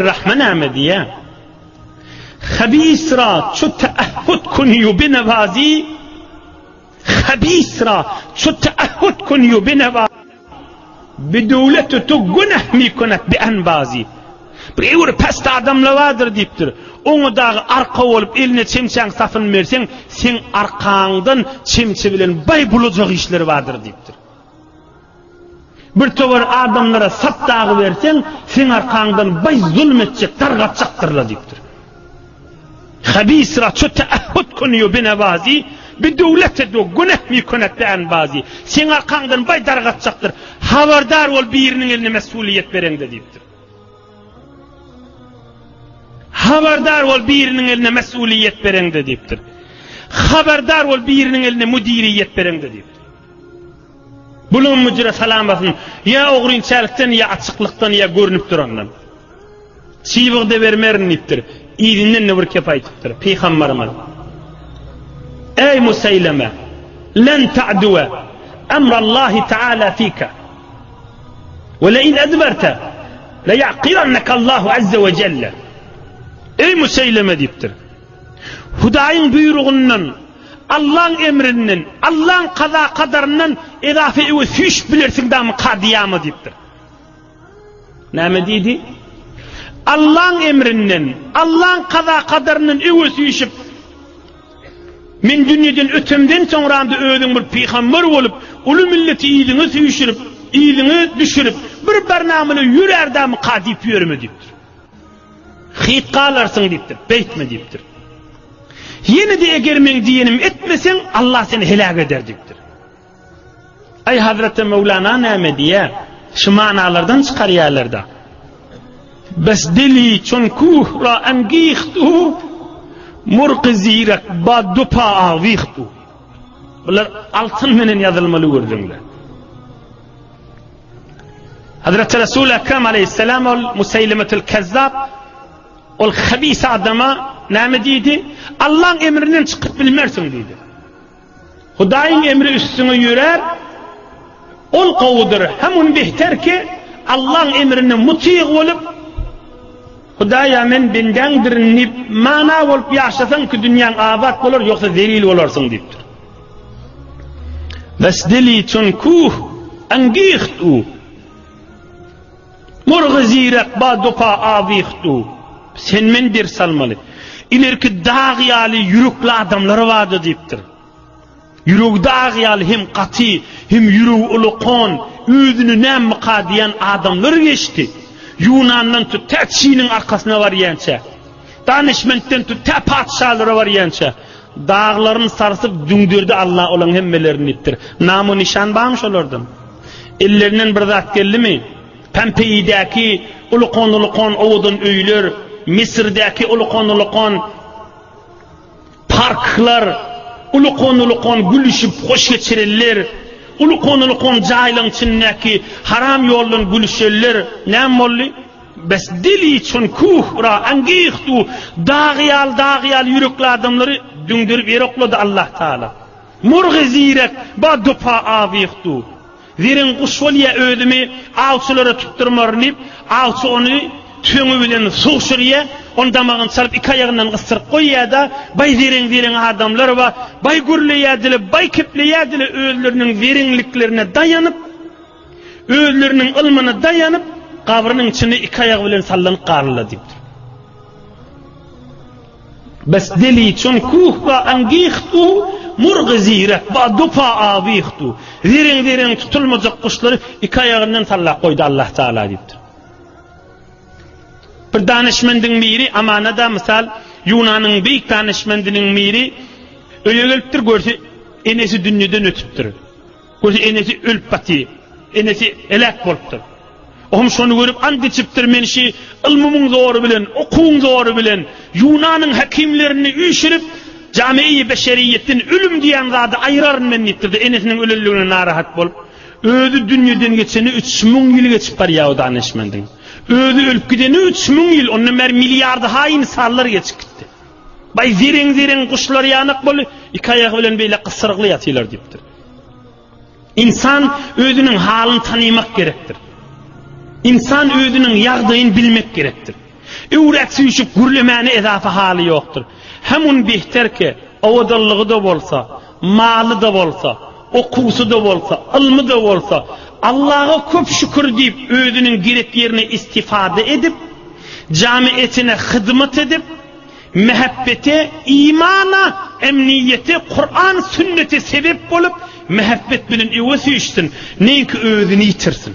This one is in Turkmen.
Rahme näme diýýär? Habis ra ço teahhud kuni binewazi Habis ra ço teahhud kuni binewazi Bi döwleti tu günah mi kunet bi anbazi Bir öwür pest adamlar bardyr diýipdir. Oňa dagy arka bolup eline çemçäň sapyny berseň, seň arkaňdan çemçe bilen baý bulajak işleri bardyr diýipdir. Bir towar adamlara sap dagy berseň, seň arkaňdan baý zulum etjek, dargatjakdyrlar diýipdir. Habis ra ço teahhud künýu binewazi, bi döwlet edu güneh mi könet bän bazi. Seň arkaňdan baý dargatjakdyr. Habardar bol biriniň eline mesuliýet bereňde diýipdir. Habardar bol biriniň eline mesuliýet bereňde diýipdir. Habardar bol biriniň eline müdiriýet bereňde diýipdir. Buluň müdire salamasyn, ýa ogrynçälikden, ýa açyklykdan, ýa görnüp durandan. Çybygda bermerin diýipdir. Yzyndan-da bir kep aýdypdyr. Pygamberimiz, Eý Museýleme, len ta'duwe emrallahi ta'ala fika. We le in edberte le ya'kiranneke Allahu azze we celle. Eý Museýleme diýipdir. Hudaýyň buýrugyndan Allaň emrinden, Allaň kaza-kadaryndan edafe öwe süýşüp bilersiň damy kadyýama diýipdir. Näme diýdi? Allaň emrinden, Allaň kaza-kadaryndan öwe süýşüp, men dünýeden ötemden soňramda özüň bir pygamber bolup, uly milleti yzyňa süýşürip, yzyňa düşürip, bir barnamyly ýörär damy ka diýip ýörme diýipdir. Hyt galarsyň diýipdir, beýtme diýipdir. Ýene-de eger meň diýenimi etmeseň, Allah seni heläk eder diýipdir. Aý Hazreti Möwlana näme diýýär? Şu manalardan çykarýarlar-da. Bes dili çun kuh ra angiht u murqi zirek ba dupa awiht u. Bular altyn menen ýazylmaly gürrüňler. Hazreti Resul Ekrem aleyhisselam ol Museýlemetül Kezzap ol habis adama näme diýdi? Allaň emrinden çykyp bilmersiň diýdi. Hudaýyň emri üstüňe ýörär. Ol gowudyr. Hem un behter ki Allaň emrine mutyg bolup Hudaýa men bendäňdirin diýip mana bolup ýaşasaň ki dünýäň abat bolar ýogsa zelil bolarsyň diýipdir. Bes dili çun kuh angiht u. Murgy zirek ba dupa awiht u. Sen men ders almaly. Ilerki dag ýaly ýürekli adamlar bardy diýipdir. Ýüregi dag ýaly hem gaty, hem ýüregi ulakan, özüni nämmika diýen adamlar geçdi. Ýunandan tut tä Çiniň arkasyna barýança. Danyşmentden tut tä patyşalara barýança. Daglaryny sarsyp düňderdi Alla olaň hemmelerini diýipdir. Namu-nyşan barmy şolardan? Ellerinden bir zat geldimi? Pompeýidäki ulukan-ulukan owadan öýler, Müsürdäki ulukan-ulukan parklar, ulukan-ulukan gülüşip hoş geçirenler, ulukan-ulukan jaýlaryň içindäki haram ýoldan gülüşenler näme boldy? Bes dili çün kuh ra angihtu dag ýaly dag ýaly ýürekli adamlary düňderip ýere oklady Allah Taala. Murgy zirek ba dupa awihtu. Zereň guş bolýa özümi awçylara tutdurmaryn diýip, awçy ony tüfeňi bilen sugşurýa, ony damagyny çalyp iki aýagyndan gysdyryp goýýa-da, baý zereň-zereň adamlar bar, baý gürleýädile, baý kepleýädile özleriniň zereňliklerine daýanyp, Özleriniň ylmyna daýanyp, gabrynyň içinde iki aýagy bilen sallanyp galdylar diýipdir. Bes dili çun kuh ba angihtu murgy zirek ba dupa awihtu. Zereň-zereň tutulmajak guşlary iki aýagyndan sallap goýdy Allah Taala diýipdir. Bir danyşmendiň biri amanada mysal Ýunanyň beýik danyşmendiniň biri öýe gelipdir görse enesi dünýeden ötüpdir. Görse enesi ölüp batyr. Enesi heläk bolupdyr. Ohm şony görüp ant içipdir, men şi ylmymyň zory bilen, okuwyň zory bilen Ýunanyň häkimlerini üýşürip, jamiýi beşeriýetden ölüm diýen zady aýyraryn men diýipdir-de, enesiniň ölenligine narahat bolup, özi dünýeden geçeni 3000 ýyl geçip barýar o danyşmendiň. Özi ölüp gideni 3000 ýyl, ondan bäri milliardy-ha ynsanlar geçip gitdi. Baý zereň-zereň guşlar ýanak boldy, iki aýagy bilen beýle gysyrykly ýatyrlar diýipdir. Ynsan özüniň halyny tanymak gerekdir. Ynsan özüniň ýagdaýyny bilmek gerekdir. Öwräk süýşüp gürlemäne ezafa haly ýokdur. Hemun behter ki, owadanlygy-da bolsa, maly-da bolsa, okuwsy-da bolsa, ylmy-da bolsa, Allaha köp şükür diýip özüniň gerek ýerine istifada edip, jamietine hyzmat edip, mähebbete, imana, emniýete, Kuran sünnete sebep bolup, mähebbet bilen öwe süýşsün, neňki özüni ýitirsin.